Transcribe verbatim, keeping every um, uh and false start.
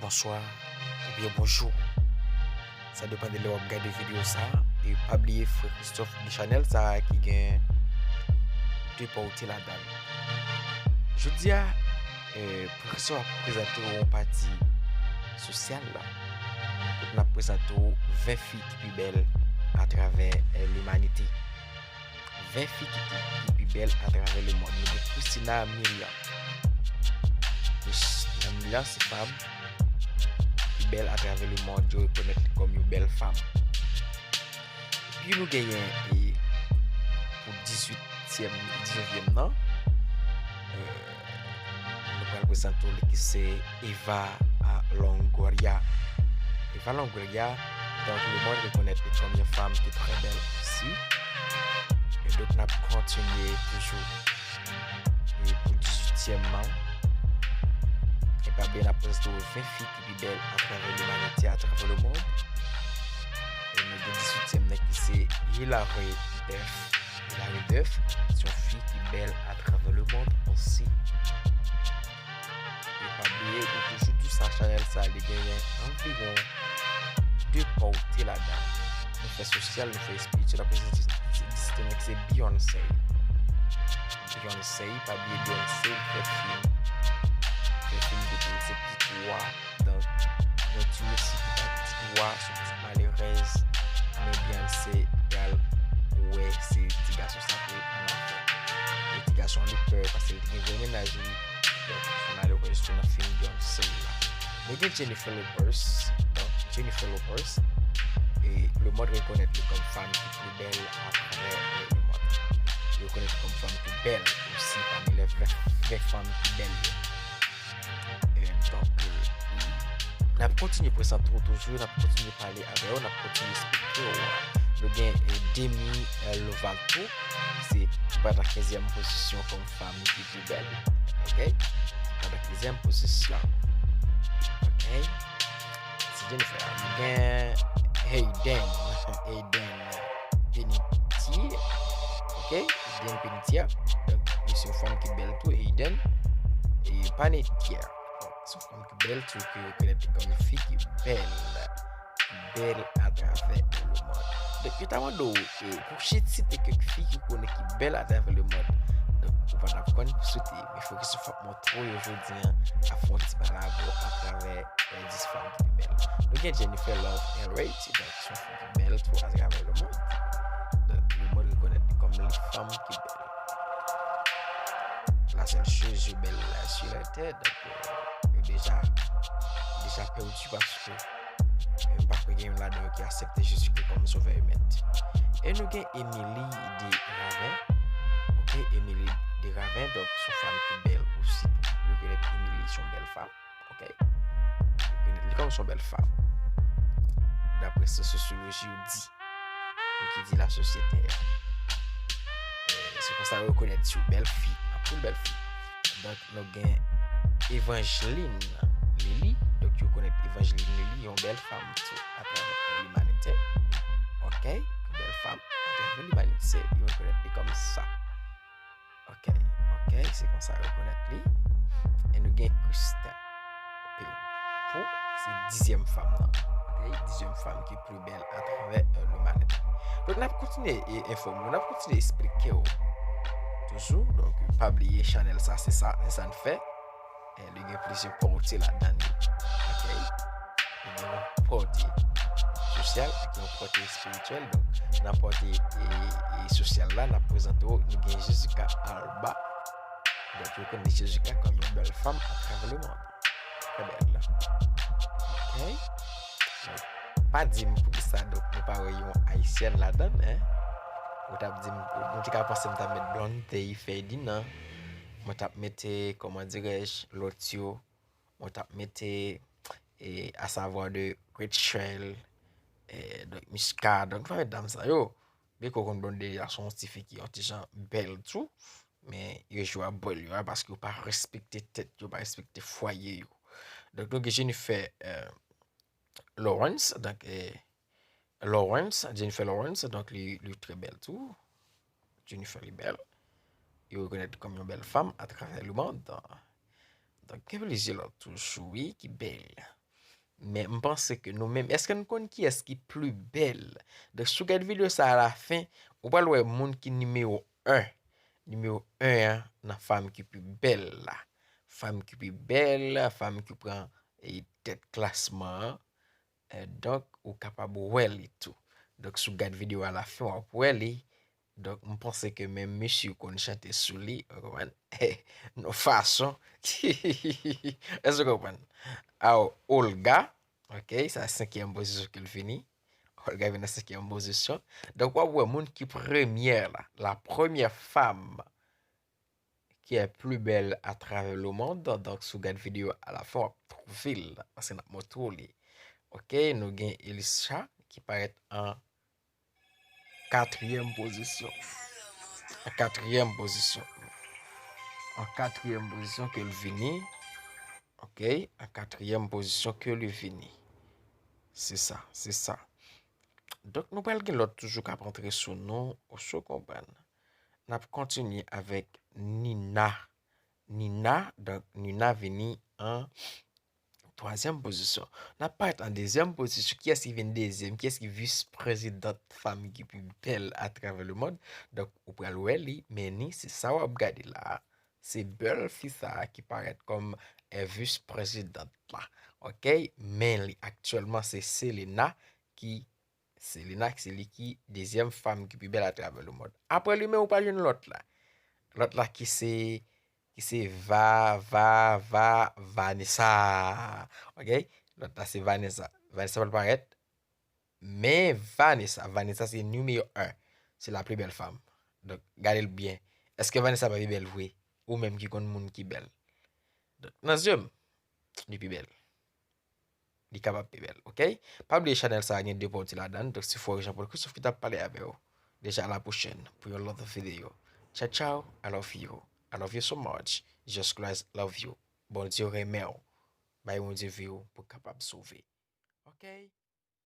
bonswa, oubyen bonjou. Sa depann de lè w ap gade videyo sa a. E pa bliye frè Christophe gen chanèl sa a ki gen de pòte ladan l. Jodi a, eh, frè Christophe ap prezante w yon pati sosyal la. Kote n ap prezante w ven fi ki pi bèl atravè, eh, limanite. Ven fi ki, ki, ki pi bèl atravè lemonn. Nou gen Christina Milian. Christina Milian se fanm ki bèl atravè lemonn. Yo rekonèt li kòm yon bèl fanm. Epi nou genyen, e, pou dizuityèm, diznèvyèm nan, e, nou pral prezante w li ki se Eva Longoria. Eva Longoria, donk, lemonn rekonèt li kòm yon fanm ki trè bèl osi. E donk, n ap kontinye toujou. E pou dizuityèm nan, e pa bliye n ap prezante w ven fi ki pi bèl atravè limanite, atravè lemonn. E nou gen dizuityèm nan ki se Hilary Duff. Hilary Duff, se yon fi ki bèl atravè lemonn osi. E pa bliye, nou toujou di sa, chanèl sa, li genyen anviwon de pòte ladan l. Nou fè sosyal, nou fè espirityèl. Apre, se, se, se, se, se Beyoncé. Beyoncé, pa bliye Beyoncé, li fè fim. Li fè fim depi l se pitit wa. Donk, yon ti mesye ki pa pitit wa, se yon pitit malerèz. Men Beyoncé pral wè se ti gason sa pou l ann afè. E ti gason li pè, paske li te gen vre mennaj li. Donk, malerèz tou nan fim Beyoncé la. Nou gen Jennifer Lopez. Donk, Jennifer Lopez. E lemonn rekonèt li kòm fanm ki pi bèl atravè, e, lemonn. Li rekonèt li kòm fanm ki bèl osi pami lè ven, ven fanm ki bèl yo. E, donk, e, n ap kontinye prezante w toujou, n ap kontinye pale avè w, n ap kontinye esplike w. Nou gen, e, Demi, e, Lovato, se ki pa nan kenzyèm pozisyon kòm fanm ki pi bèl. Oke? Ki pa nan kenzyèm pozisyon. Oke? Se Jennifer. Nou gen Hayden. Hayden Panettiere. Oke? Hayden Panettiere. Donk, li se yon fanm ki bèl tou, Hayden. E Panettiere. Se yon fanm ki bèl tou, ki rekonèt li kòm yon fi ki bèl. Ki bèl atravè lemonn. Donk, yo ta mande w, e, pou w site kèk fi ki w konnen ki bèl atravè lemonn. Donk, ou pa t ap konn pou site, men fòk se fòk montre w yo jodi a, ap fè yon ti pale avè w atravè, e, dis fanm ki pi bèl. Nou gen Jennifer Love Hewitt, donk, se yon fanm ki bèl tou atravè lemonn. Donk, lemonn rekonèt li kòm li fanm ki bèl. La seule chose, yo bèl la sur la terre, donk, e, yo deja, deja pèdi paske, e, m pa kwè gen youn ladan yo ki aksepte Jezikri kòm sovè yo mèt. E nou gen Émilie de Ravin. Oke, Émilie de Ravin, donk, se yon fanm ki bèl osi. Yo rekonèt Émilie se yon bèl fanm. Oke? Yo rekonèt li kòm se yon bèl fanm. Daprè sa sosyoloji yo di. Pou ki di lasosyete a. E, se konsa yo rekonèt yon bèl fi, anpil bèl fi. Donk, nou gen Evangeline Lilly. Donk, yo rekonèt Evangeline Lilly, yon bèl fanm tou, atravè limanite. Oke? Yon bèl fanm, atravè limanite, yo rekonèt li kòm sa. Oke, oke, se konsa yo rekonèt li. E nou gen Christin Perrault, se dizyèm fanm nan. Oke, dizyèm fanm ki pi bèl atravè, e, limanite. Donk, n ap kontinye, e, enfòme w, n ap kontinye esplike w. Toujou, donk, pa bliye chanèl sa, se sa, se sa n fè. E li gen plizyè pòte ladan li. Oke? Li gen yon pòte sosyal ak yon pòte espirityèl. Donk, nan pòte, e, e, sosyal la, n ap prezante w, nou gen Jessica Alba. Donk, yo konn Jessica kòm yon bèl fanm atravè lemonn. Trè bèl. Oke? Donk, pa di m poukisa, donk, nou pa wè yon ayisyèn ladan l, en? Ou t ap di m, ou te ka panse m t ap met Blondedy Ferdinand, mwen t ap mete, kòman dirèj, lòt yo, mwen t ap mete, e, asavwa de Rachel, e, donk Miska, donk m pa met dam sa yo. Byen ke w konn Blondedy a se yon ti fi ki yon ti jan bèl tou, men yo jwe a bòl yo a paske yo pa respekte tèt yo, pa respekte fwaye yo. Donk, nou gen Jennifer, e, Lawrence, donk, e, Lawrence, Jennifer Lawrence, donk, li, li trè bèl tou. Jennifer li bèl. Yo rekonèt li kòm yon bèl fanm atravè lemonn. Donk, gen plizyè lòt toujou, wi, ki bèl. Men m panse ke nou menm, èske nou konn kiyès ki pli bèl? Donk, si w gade videyo sa a lafen, ou pral wè moun ki nimewo en. Nimewo en an nan fanm ki pi bèl la. Fanm ki pi bèl, fanm ki pran, e, tèt klasman an. E, donk, ou kapab wè li tou. Donk, si w gade videyo a lafen, w ap wè li. Donk, m panse ke menm misye konn chante sou li, ou konprann? Yon fason. Èske w konprann? Aw, Olga, ok, sa senkyèm pozisyon ke l vini. Olga vin nan senkyèm pozisyon. Donk, w ap wè moun ki premyè la, la première femme qui est plus belle à travers le monde. Donk, si w gade videyo a lafen, w ap twouve l, paske n ap montre w li. Ok, nou gen Elisha ki parèt an katriyèm pozisyon. An katriyèm pozisyon. An katriyèm pozisyon ke l vini. Ok, an katriyèm pozisyon ke l vini. Se sa, se sa. Donk, nou pral gen lòt toujou k ap antre sou nou, ou sou konprann. N ap kontinye avèk Nina. Nina, donk, Nina vini an twazyèm pozisyon. N ap parèt an dezyèm pozisyon. Kiyès ki vin dezyèm? Kiyès ki vis prezidant fanm ki pi bèl atravè lemond? Donk, ou pral wè li, men ni se sa w ap gade la a. Se bèl fi sa a ki parèt kòm, eh, vis prezidant la. Ok? Men li aktyèlman se Selena ki Selena, se li ki dezyèm fanm ki pi bèl atravè lemond. Apre li menm, ou pral jwenn lòt la. Lòt la ki se, ki se Va, Va, Va, Vanessa. Ok? Lòt la se Vanessa. Vanessa pral parèt. Men Vanessa, Vanessa se nimewo en. Se la pli bèl fanm. Donk, gade l byen. Èske Vanessa pa pi bèl vre? Ou menm ki konn moun ki bèl. Donk, nan zye m, li pi bèl. Li kapab pi bèl, ok? Pa bliye chanèl sa a gen de pòti ladan l, donk se Frè Jean Paul Christophe ki t ap pale avè w. Deja, a la pwochèn pou yon lòt videyo. Ciao, ciao, I love you. I love you so much. Jesus Christ love you. Bondye renmen w. Bay Bondye vi w pou w kapab sove. Ok?